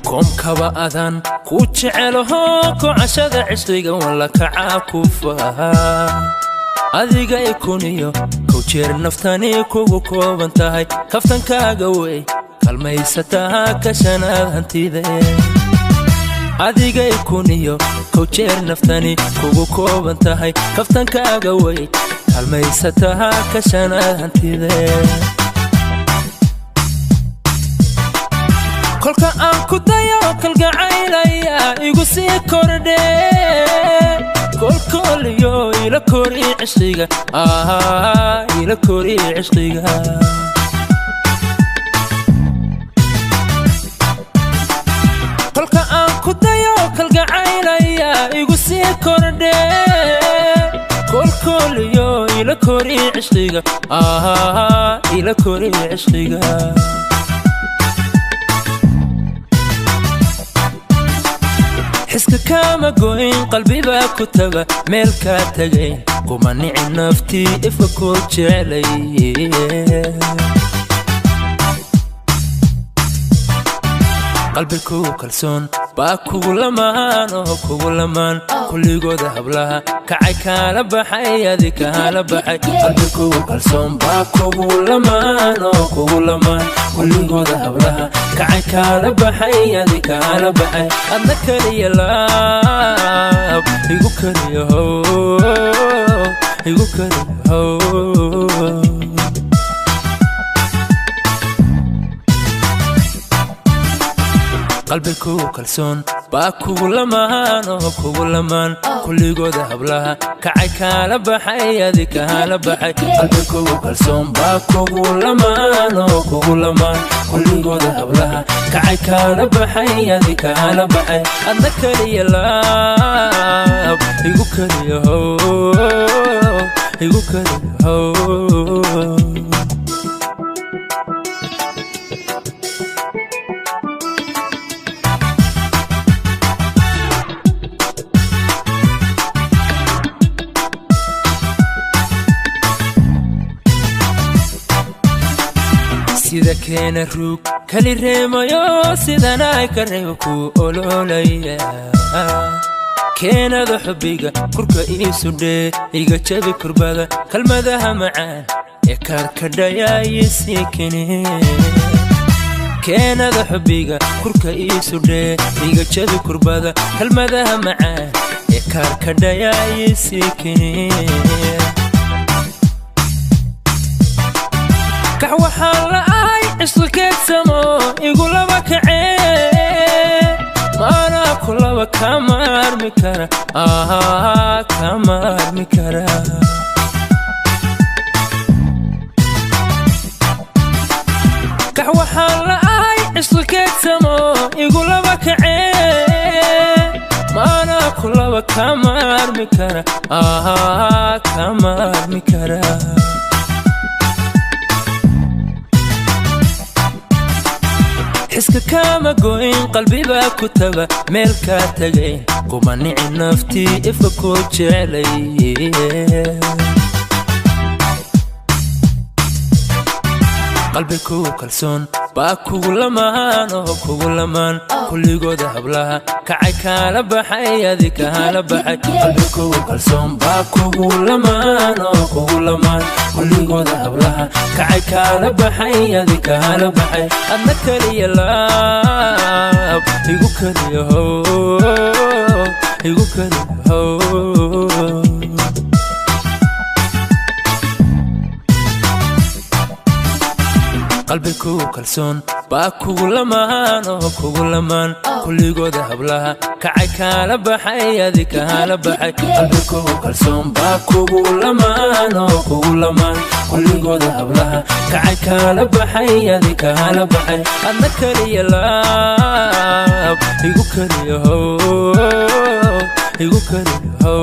Koomkaba adaan ku jecelaho, kocashada cishriga walla kacaa ku faha. Adiga ikuniyo kow jeer naftani kugu kooban tahay, kaftankaaga wey kalmaysataa kashanaad hantide. Adiga ikuniyo kow jeer naftani kugu kooban tahay, kaftankaaga wey kalmaysataa kashanaad hantide. Kolka aan ku dayo kalgacaylaya igu sii kordhe, kolkooliyo ila kori cishqiga, ila kori cishqiga. Kolka aan ku dayo kalgacaylaya igu sii kordhe, kolkooliyo ila kori cishqiga, ila kori cishqiga. Xiska kaama goyn, qalbibaa ku taga meel kaa tagay, kuma nicin naftii ifka ku jeclay. Qalbi kugu kalsoon baa kugu lamaan oo kugu lamaan, kulligooda hablaha kacay kaala baxay, adi kaala baxay. Qalbi kugu kalsoon baa kugu lamaan oo kugu lamaan, kulligooda hablaha kacay kaala baxay, adi kaala baxay. Adna kaliya laab igu kaliya how, igu kaliya how. Qalbi kugu kalsoon baa kugu lamaan oo kugu lamaan, kulligooda hablaha kacay kaala baxay, adi kaala baxay. Qalbi kugu kalsoon baa kugu lamaan oo kugu lamaan, kulligooda hablaha kacay kaala baxay, adi kaala baxay. Adna kaliya laab igu kaliya how, igu kaliya how. Sida keena ruug kali reemayo, sidana ka reebo ku ololaya. Keenada xubbiga kurka iisu dhee, iga jabi kurbada, kalmadaha macaan ee kaarkadhayaayisii kene. Keenada xubbiga kurka iisu dhee, iga jabi kurbada, kalmadaha macaan ee kaarkadhayaayisii kene. Kax waxaan la ahay cishqi keedsamo igu laba kacee, maanaa ku laba kama armi kara, kama armi kara. Kax waxaan la ahay cishqi keedsamo igu laba kacee, maanaa ku laba kama armi kara, kama armi kara. Xiska kaama goyn, qalbibaa ku taga meel kaa tagay, kuma nicin naftii ifka ku jeclay. Qalbi kugu kalsoon baa kugu lamaan oo kugu lamaan, kulligooda hablaha kacay kaala baxay, adi kaala baxay. Qalbi kugu kalsoon baa kugu lamaan oo kugu lamaan, kulligooda hablaha kacay kaala baxay, adi kaala baxay. Adna kaliya laab igu kaliya how, igu kaliya how. Qalbi kugu kalsoon baa kugu lamaan oo kugu lamaan, kulligooda hablaha kacay kaala baxay, adi kaala baxay. Qalbi kugu kalsoon baa kugu lamaan oo kugu lamaan, kulligooda hablaha kacay kaala baxay, adi kaala baxay. Adna kaliya laab igu kaliya how, igu kaliya how.